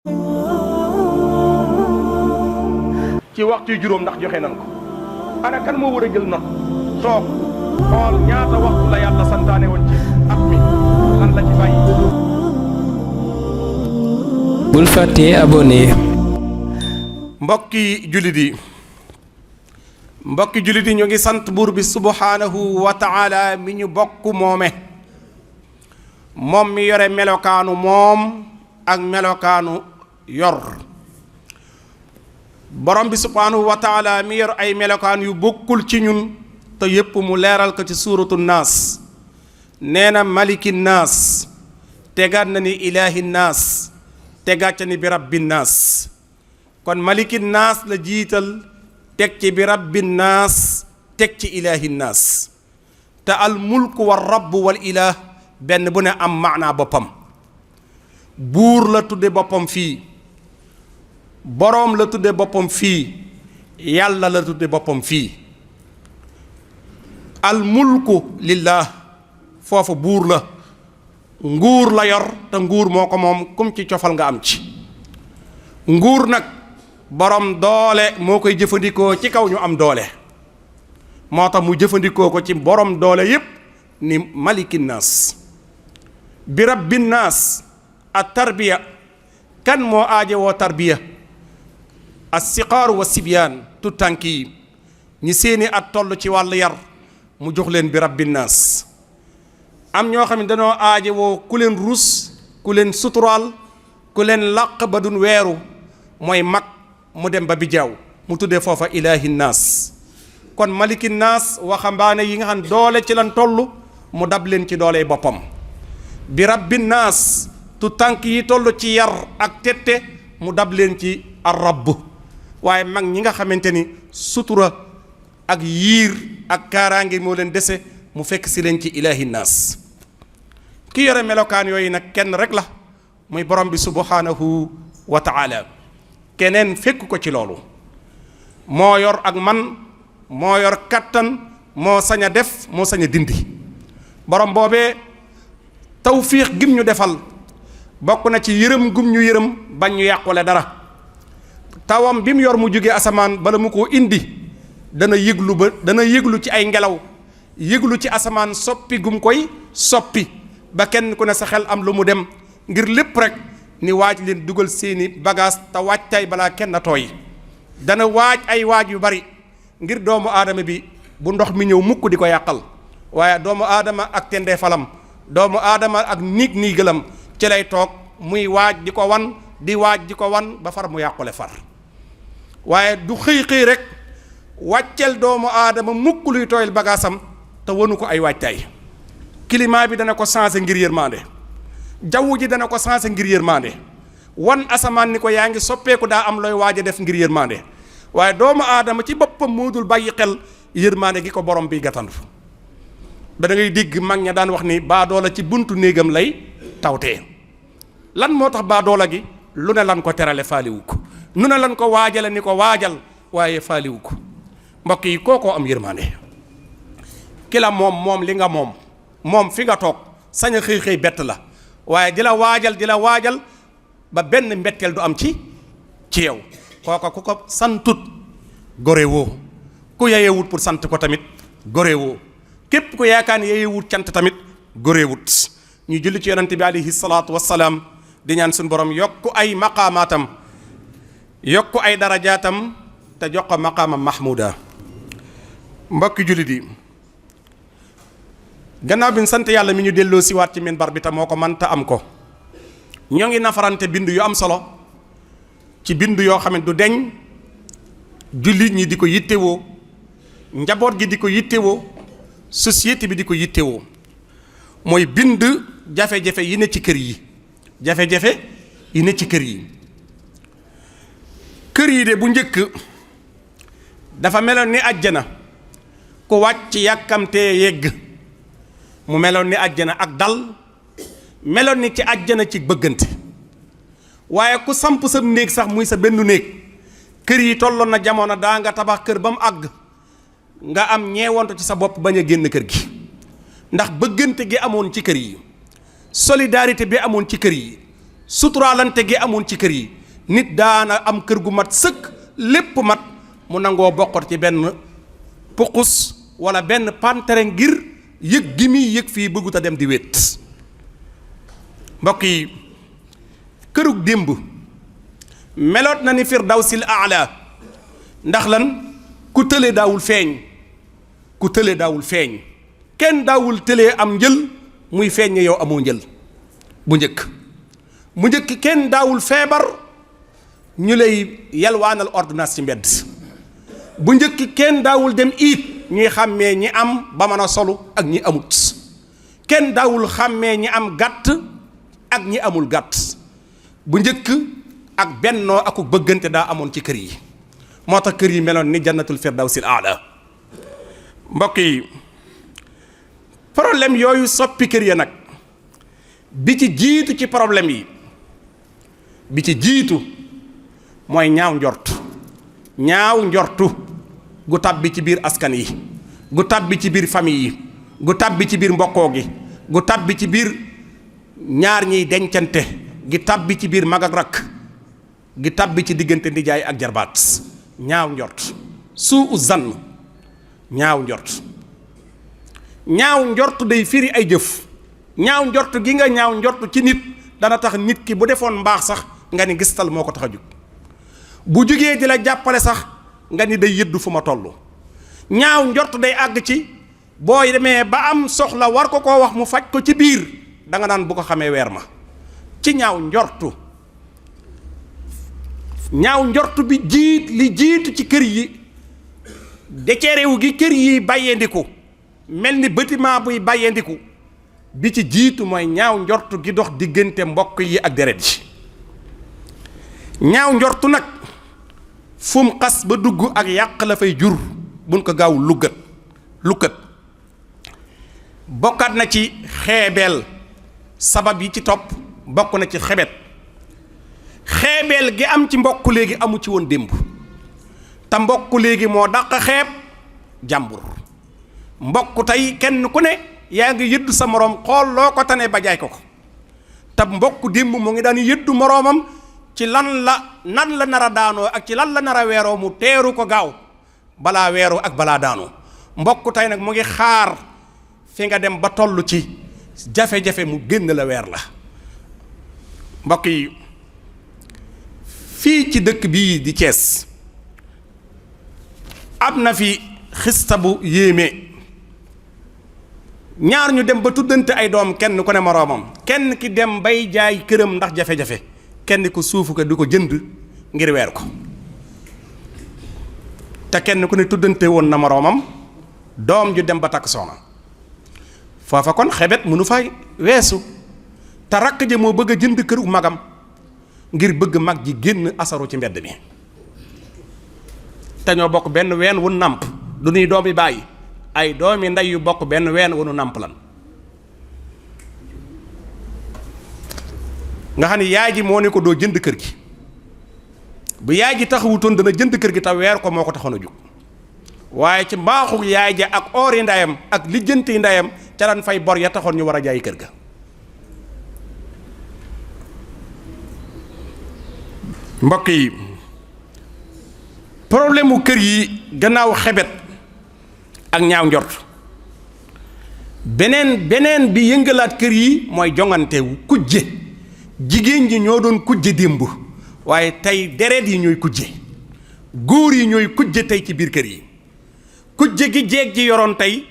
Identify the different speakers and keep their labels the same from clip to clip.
Speaker 1: ci waxtu juróom ndax joxe nan ko ana kan moo war a jël note toog xool ñaata waxtu la yàlla santaane woon ci at mi lan la ci bàyyi.
Speaker 2: bul fàttee abonné.
Speaker 1: mbokki jullit yi ñu ngi sant buur bi subhanahu wa taala mi ñu bokk moome moom mi yore melokaanu moom ak melokaanu yor borom bi subhanahu wa taala mi yor ay melokaan yu bokkul ci ñun te yépp mu leeral ko ci suuratu naas nee na maliki naas tegaat na ni ilaahi naas tegaat ca ni bi rabbi naas kon maliki naas la jiital teg ci bi rabbi naas teg ci ilaahi naas te al mulku wa rabb wal ilaah benn bu ne am maanaa boppam buur la tudde boppam fii boroom la tudde boppam fii yàlla la tudde boppam fii al mulku lillah foofu buur la nguur la yor te nguur moo ko moom kum ci cofal nga am ci nguur nag borom doole moo koy jëfandikoo ci kaw ñu am doole moo tax mu jëfandikoo ko ci borom doole yépp ni maliki naas bi rabbi naas at tarbiya kan moo aaje woo tarbiya as-siqaaru wa sibyaan tu tànk yi ñi seeni at toll ci wàllu yar mu jox leen bi rabbi naas am ñoo xam ne dañoo aaje woo ku leen rus ku leen suturaal ku leen làq ba duñ weeru mooy mag mu dem ba bi jaaw mu tuddee foofa ilaahi naas kon maliki naas waxambaane yi nga xam doole ci lan toll mu dab leen ci dooley boppam bi rabbi naas tu tànk yi toll ci yar ak tette mu dab leen ci ar rabb waaye mag ñi nga xamante ni sutura ak yiir ak kaaraange moo leen dese mu fekk si leen ci ilaahi naas ki yore melokaan yooyu nag kenn rek la muy borom bi subhanahu wa taala keneen fekk ko ci loolu moo yor ak man moo yor kattan moo sañ a def moo sañ a dindi borom boobee tawfiix gim ñu defal bokk na ci yërëm gum ñu yërëm bañ ñu yàqule dara tawam bi mu yor mu jóge asamaan bala mu koo indi dana yëglu ci ay ngelaw yëglu ci asamaan soppi gum koy soppi ba kenn ku ne sa xel am lu mu dem ngir lépp rek ni waaj leen dugal seeni bagage te waajtaay balaa kenn tooy dana waaj ay waaj yu bari ngir doomu aadama bi bu ndox mi ñëw mukk di ko yàqal waaye doomu aadama ak tendee falam doomu aadama ak niig gëlam ci lay toog muy waaj di ko wan di waaj di ko wan ba far mu yàqule far waaye du xëy rek wàccel doomu aadama mukk luy tooyal bagaasam te wanu ko ay waajtaay climat bi dana ko changé ngir yërmande jaww ji dana ko changé ngir yërmande wan asamaan ni ko yaa ngi soppeeku daa am looy waaj a def ngir yërmande waaye doomu aadama ci boppam moo dul bàyyi xel yërmande gi ko borom bi gàttandu ba da ngay dégg mag ña daan wax ni baadoola ci buntu néegam lay tawtee lan moo tax baadoola gi lu ne lan ko terale faaliwu ko nu ne lan ko waajale ni ko waajal waaye faaliwu ko mbokk yi kookoo am yërmande ki la moom li nga moom fi nga toog sañ a xëy bett la waaye di la waajal ba benn mbetteel du am ci yow kooka ku ko santut gore woo ku yeyewut pour sant ko tamit gore woo képp ku yaakaar ne yeyewut cant tamit gore wut ñu julli ci yonante bi alayhi salaatu wassalaam di ñaan suñu borom yokku ay maqaamaatam yokku ay darajaatam te jox ko maqaamam mahmuda mbokki jullit yi gannaaw bi ñu sant yàlla mi ñu delloo siwaat ci minbar bi te moo ko man te am ko ñoo ngi nafarante bind yu am solo ci bind yoo xam ne du deñ jullit ñi di ko yittewoo njaboot gi di ko yittewoo société bi di ko yittewoo mooy bind jafe-jafe yi ne ci kër yi jafe-jafe yi ne ci kër yi de bu njëkk dafa meloon ni àjjana ku wàcc yàkkamtee yegg mu meloon ni àjjana ak dal meloon ni ci àjjana ci bëggante waaye ku samp sa néeg sax muy sa benn néeg kër yi tolloon na jamono daa nga tabax kër ba mu àgg nga am ñeewantu ci sa bopp bañ a génn kër gi ndax bëggante gi amoon ci kër yi solidarité bi amoon ci kër yi suturaalante gi amoon ci kër yi nit daana am kër gu mat sëkk lépp mat mu nangoo bokkot ci benn puqus wala benn pantere ngir yëg gi muy yëg fii bëggut a dem di wét mbokk yi kërug démb meloot na ni firdawsil aala ndax lan ku tële daawul feeñ ku tële daawul feeñ kenn daawul tëlee am njël muy feeñ yow amoo njël bu njëkk kenn daawul feebar ñu lay yalwaanal ordonnance ci mbedd bu njëkk kenn daawul dem iit ñuy xàmmee ñi am ba mën a solu ak ñi amut kenn daawul xàmmee ñi am gàtt ak ñi amul gàtt bu njëkk ak bennoo ak bëggante daa amoon ci kër yi moo tax kër yi meloon ni jannatul firdawsil aala mbokk yi problème yooyu soppi kër ya nag bi ci jiitu ci problème yi bi ci jiitu mooy ñaaw njortu gu tàbbi ci biir askan yi gu tàbbi ci biir famille yi gu tàbbi ci biir mbokkoo gi gu tàbbi ci biir ñaar ñiy dencante gi tàbbi ci biir mag ak rakk gi tàbbi ci diggante nijaay ak jarbaat ñaaw njort suu zann ñaaw njort day firi ay jëf ñaaw njort gi nga ñaaw njort ci nit dana tax nit ki bu defoon mbaax sax nga ni gistal moo ko tax a jóg bu jugee di la jàppale sax nga ni day yëddu fu ma toll ñaaw njort day àgg ci boo demee ba am soxla war ko koo wax mu faj ko ci biir da nga naan bu ko xamee weer ma ci ñaaw njortu bi li jiitu ci kër yi decerewu gi kër yi bàyyeendiku mel ni bâtiment buy bàyyeendiku bi ci jiitu mooy ñaaw njortu gi dox diggante mbokk yi ak deret yi ñaaw njortu nag fu mu xas ba dugg ak yàq la fay jur buñ ko gaaw lukkat bokkaat na ci xeebeel sabab yi ci topp bokk na ci xeebeel gi am ci mbokk léegi amu ci woon démb te mbokk léegi moo dàq xeeb jàmbur mbokk tey kenn ku ne yaa ngi yëddu sa moroom xool loo ko tane ba jaay ko te mbokk démb mu ngi daan yëddu moroomam ci nan la nar a daanoo ak ci lan la nar a weeroo mu teeru ko gaaw balaa weeroo ak balaa daanoo mbokk tey nag mu ngi xaar fi nga dem ba toll ci jafe-jafe mu génn la weer la mbokk yi fii ci dëkk bii di Thiès am na fi xista bu yéeme ñaar ñu dem ba tuddante ay doom kenn ku ne moroomam kenn ki dem bay jaay këram ndax jafe-jafe kenn ku suufu ko di ko jënd ngir weer ko te kenn ku ne tuddante woon na moroomam doom ju dem ba takk soxna foofa kon xebet mënu fay weesu te rakk ja moo bëgg a jënd këru magam ngir bëgg mag ji génn asaru ci mbedd mi te ñoo bokk benn ween wu nàmp du nuy doomi bàyyi ay doomi ndey yu bokk benn ween wu nu nàmp lan nga xam ne yaay ji moo ne ko doo jënd kër gi bu yaay ji taxawutoon dana jënd kër gi te weer ko moo ko taxoon a jóg waaye ci mbaaxu yaay ja ak oori ndeyam ak lijjanti ndeyam ca daan fay bor ya taxoon ñu war a jaay kër ga mbokk yi problème mu kër yi gannaaw xebet ak ñaaw njort beneen bi yëngalaat kër yi mooy jongantewu kujje jigéen ñi ñoo doon kujje démb waaye tey deret yi ñooy kujje góor yi ñooy kujje tey ci biir kër yi kujje gi jeeg ji yoroon tey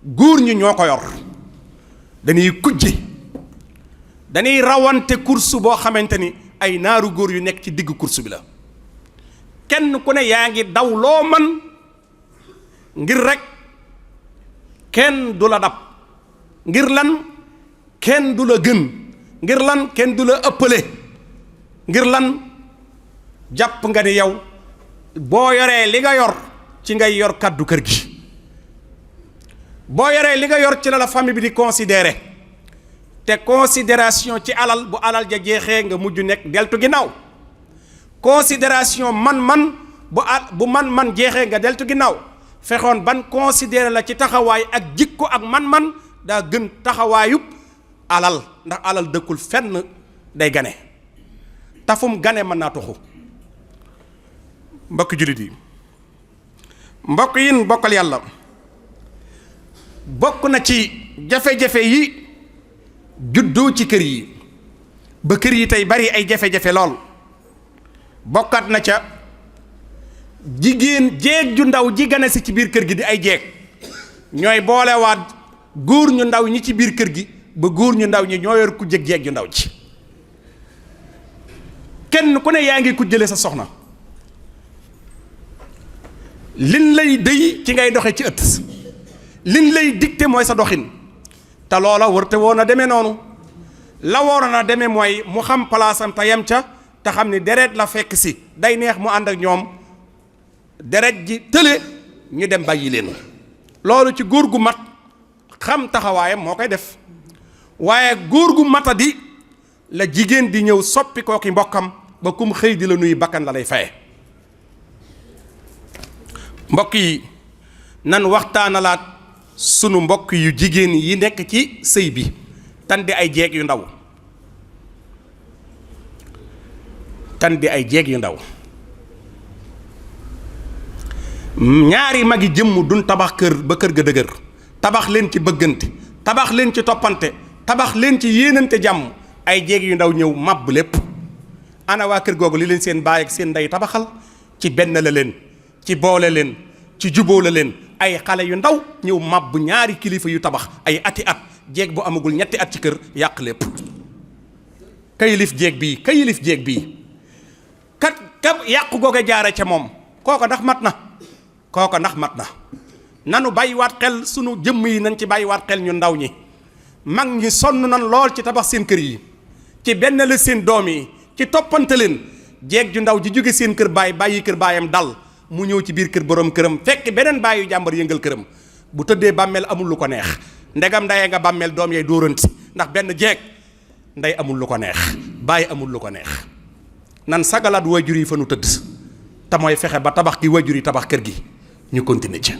Speaker 1: góor ñi ñoo ko yor dañuy kujje dañuy rawante course boo xamante ni ay naaru góor yu nekk ci digg course bi la kenn ku ne yaa ngi daw loo man ngir rek kenn du la dab ngir lan kenn du la gën ngir lan kenn du la ëppale ngir lan jàpp nga ni yow boo yoree li nga yor ci ngay yor kàddu kër gi boo yoree li nga yor ci la famille bi di considérer te considération ci alal bu alal ja jeexee nga mujj nekk deltu ginnaaw considération man bu man jeexee nga deltu ginnaaw fexoon ban considéré la ci taxawaay ak jikko ak man daa gën taxawaayub alal ndax alal dëkkul fenn day gane tafum gane mën naa toxu. mbokk jullit yi mbokk yin bokkal yàlla bokk na ci jafe-jafe yi juddoo ci kër yi ba kër yi tey bari ay jafe-jafe lool bokkat na ca jigéen jeeg ju ndaw ji gane si ci biir kër gi di ay jeeg ñooy boolewaat góor ñu ndaw ñi ci biir kër gi ba góor ñu ndaw ñi ñoo yor ku jëg jeeg ju ndaw ci kenn ku ne yaa ngi ku jële sa soxna liñ lay dëy ci ngay doxe ci ëtt liñ lay dicté mooy sa doxin te loola wërte woon a demee noonu la waroon a demee mooy mu xam palaasam te yem ca te xam ni deret la fekk si day neex mu ànd ak ñoom deret ji tële ñu dem bàyyi leen loolu ci góor gu mat xam taxawaayam moo koy def waaye góor gu matadi la jigéen di ñëw soppi kooki mbokkam ba kum xëy di la nuyu bakkan la lay faye mbokk yi nan waxtaanalaat sunu mbokk yu jigéen yi nekk ci sëy bi tan di ay jeeg yu ndaw tan di ay jeeg yu ndaw ñaari magi jëmm duñ tabax kër ba kër ga dëgër tabax leen ci bëggante tabax leen ci toppante tabax leen ci yéenante jàmm ay jeeg yu ndaw ñëw màbb lépp ana waa kër googu li leen seen baay ak seen ndey tabaxal ci benn la leen ci boole leen ci juboo la leen ay xale yu ndaw ñëw màbb ñaari kilifa yu tabax ay ati at jeeg bu amagul ñetti at ci kër yàq lépp kayilif jeeg bii kayilif jeeg bii kat kab yàqu googe jaare ca moom kooko ndax mat na kooko ndax mat na nanu bàyyiwaat xel sunu jëmm yi nañ ci bàyyiwaat xel ñu ndaw ñi mag ñi sonn nan lool ci tabax seen kër yi ci benn la seen doom yi ci toppante leen jeeg ju ndaw ji jóge seen kër baay bàyyi kër baayam dal mu ñëw ci biir kër borom këram fekk beneen bàyyi jàmbar yëngal këram bu tëddee bàmmeel amul lu ko neex ndegam ndayee nga bàmmeel doom yay dóoranti ndax benn jeeg nday amul lu ko neex bàyyi amul lu ko neex nan sagalaat waajur yi fa nu tëdd te mooy fexe ba tabax gi waajur yi tabax kër gi ñu continuer ci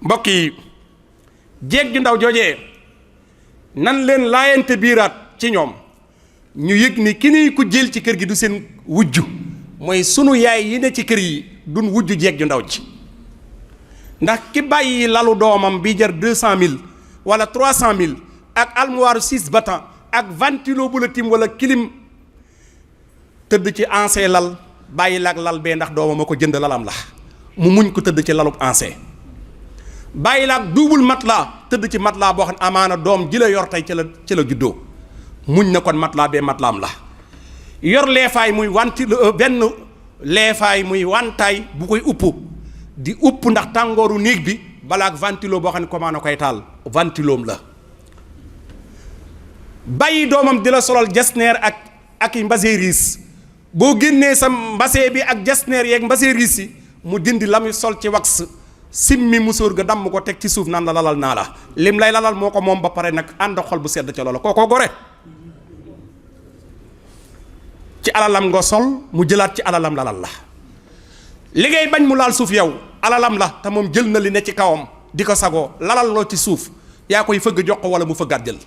Speaker 1: mbokk yi jeeg ju ndaw joojee nan leen laayante biiraat ci ñoom ñu yëg ni ki ni ku jël ci kër gi du seen wujju mooy sunu yaay yi ne ci kër yi duñ wujju jeeg ju ndaw ji ndax ki bàyyi lalu doomam bi jar 200 000 wala 300 000 ak almuwaaru 6 battant ak ventilo bu la tim wala kilim tëdd ci ancien lal bàyyi laak lal bee ndax doomam a ko jënd lalam la mu muñ ko tëdd ci lalub ancien bàyyi laak double matelas tëdd ci matelas boo xam ne amaana doom ji la yor tey ci la juddoo muñ na kon matelas bee matelaam la yor leefaay muy benn leefaay muy wantaay bu koy upp di upp ndax tàngooru néeg bi balaak ventilo boo xam ne comment na koy taal ventiloom la bàyyi doomam di la solal jasneer ak i mbase riis boo génnee sa mbase bi ak jasneer yeeg mbase riis yi mu dindi la muy sol ci wax simmi musóor ga damm ko teg ci suuf naan la lalal naa la lim lay lalal moo ko moom ba pare nag ànd xol bu sedd ca loola kookoo gore ci alalam nga sol mu jëlaat ci alalam lalal la li ngay bañ mu laal suuf yow alalam la te moom jël na li ne ci kawam di ko sagoo lalal loo ci suuf yaa koy fëgg jox ko wala mu fëggaat jël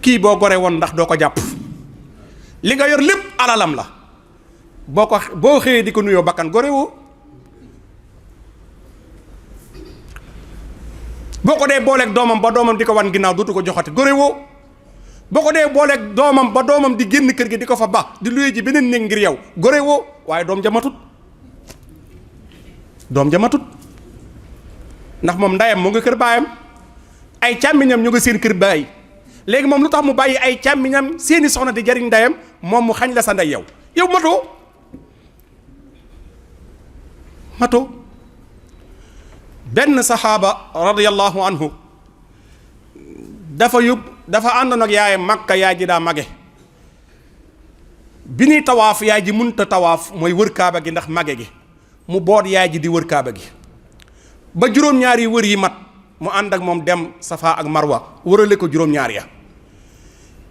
Speaker 1: kii boo gore woon ndax doo ko jàpp li nga yor lépp alalam la boo xëyee di ko nuyoo bakkan gore woo boo ko dee booleeg doomam ba doomam di ko wan ginnaaw dootu ko joxati gore woo boo ko dee booleeg doomam ba doomam di génn kër gi di ko fa ba di luye ji beneen néeg ngir yow gore woo waaye doom jamatut ndax moom ndayam mu nga kër baayam ay càmmiñam ñu nga seen kër baay léegi moom lu tax mu bàyyi ay càmmiñam seeni soxna di jariñ ndayam moom mu xañ la sa ndey yow matoo benn saxaaba radiyallahu anhu dafa àndoon ak yaayam Makka yaay ji daa mage bi ñuy tawaaf yaay ji munta tawaaf mooy wër kaaba gi ndax mage gi mu boot yaay ji di wër kaaba gi ba juróom-ñaari wër yi mat mu ànd ak moom dem Safa ak Marwa wërale ko juróom-ñaar ya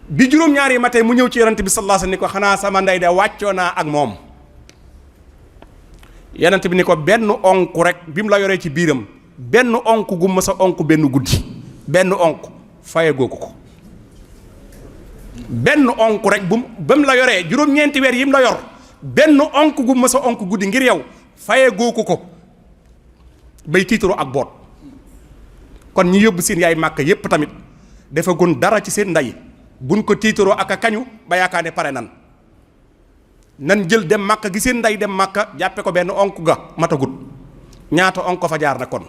Speaker 1: bi juróom-ñaar yi matee mu ñëw ci yonent bi sallallahu alayhi wasallam ni ko xanaa sama ndey de wàccoo naa ak moom yonent bi ni ko benn onk rek bi mu la yoree ci biiram benn onk gu ma sa onk benn guddi benn onk faye googu ko benn onk rek ba mu la yoree juróom-ñeenti weer yi mu la yor benn onk gu mës a onk guddi ngir yow fayee gooku ko bay tiitaroo ak boot. kon ñi yóbbu seen yaay màkk yépp tamit dafa gun dara ci seen ndey buñ ko tiitaroo ak a kañu ba yaakaar ne pare nan jël dem màkk gi seen ndey dem màkk jàppe ko benn onk ga matagut ñaata onk ko fa jaar na kon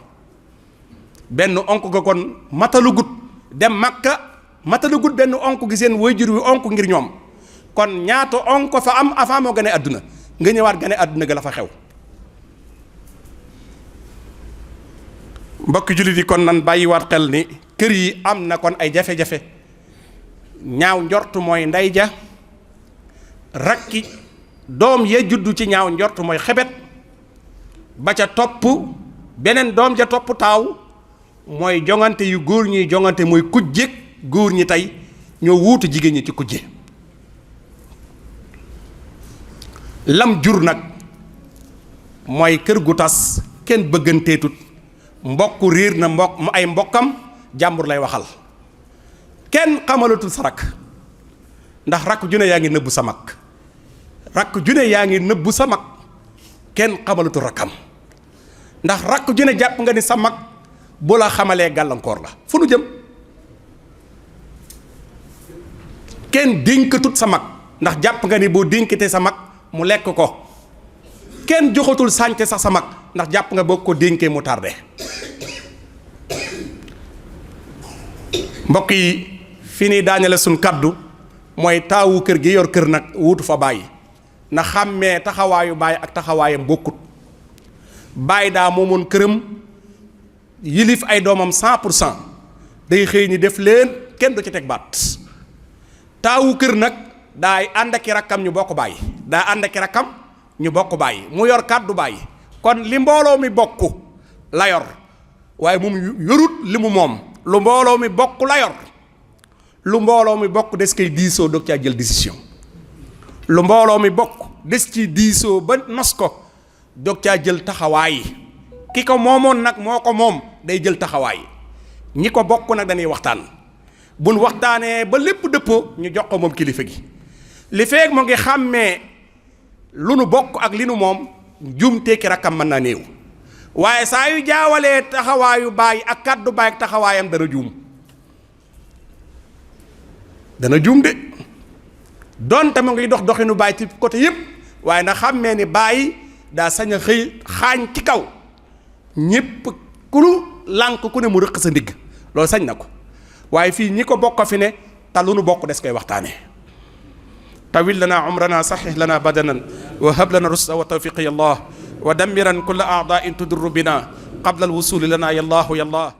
Speaker 1: benn onk ga kon matalugut dem màkk matalugut benn onk gi seen waajur wi onk ngir ñoom kon ñaata onk ko fa am avant moo gane àdduna nga ñëwaat gane àdduna ga la fa xew. mbokki jullit yi kon nan bàyyiwaat xel ni kër yi am na kon ay jafe-jafe ñaaw njort mooy ndey ja rakki doom ya juddu ci ñaaw njort mooy xebet ba ca topp beneen doom ja topp taaw mooy jongante yu góor ñuy jongante mooy kujje góor ñi tey ñoo wuutu jigéen ñi ci kujje lam jur nag mooy kër gu tas kenn bëgganteetut mbokk réer na mbokk mu ay mbokkam jàmbur lay waxal kenn xamalatul sa rakk ndax rakk june yaa ngi nëbbu sa mag rakk june yaa ngi nëbbu sa mag kenn xamalatul rakkam ndax rakk june jàpp nga ni sa mag bu la xamalee gàllankoor la fu nu jëm kenn dénkatut sa mag ndax jàpp nga ni boo dénkatee sa mag mu lekk ko kenn joxatul sànce sax sa mag ndax jàpp nga boo ko dénkee mu tardé mbokk yi fi ni daanele suñ kaddu mooy taawu kër gi yor kër nag wuutu fa bàyyi na xàmmee taxawaayu bàyyi ak taxawaayam bokkut bàyyi daa moomoon këram yilif ay doomam 100% day xëy ni def leen kenn du ci teg baat taawu kër nag daay ànd ak i rakkam ñu bokk bàyyi daa ànd ak i rakkam ñu bokk bàyyi mu yor kàddu bàyyi kon li mbooloo mi bokk la yor waaye moom yorut li mu moom lu mbooloo mi bokk la yor lu mbooloo mi bokk des koy diisoo doog caa jël décision lu mbooloo mi bokk des ci diisoo ba nos ko doog caa jël taxawaay ki ko moomoon nag moo ko moom day jël taxawaay ñi ko bokk nag dañuy waxtaan buñ waxtaanee ba lépp dëppoo ñu jox ko moom kilifa gi li feeg mu ngi xàmmee lu nu bokk ak li nu moom jumte ki rakkam mën naa néew waaye saa yu jaawalee taxawaayu baay ak kàddu baay ak taxawaayam dana juum de donte mu ngi dox doxinu baay ci côté yépp waaye na xàmmee ni baay daa sañ a xëy xaañ ci kaw ñépp ku lu lànk ku ne mu rëq sa ndigg loolu sañ na ko waaye fii ñi ko bokk fi ne te lu nu bokk des koy waxtaane tawil lana umrana saxix lana badanan wa hab lana rusda wa tawfiq ya allah wa dammiran kulla a'da'in tudurru bina qabla alwusuli lana ya allah ya allah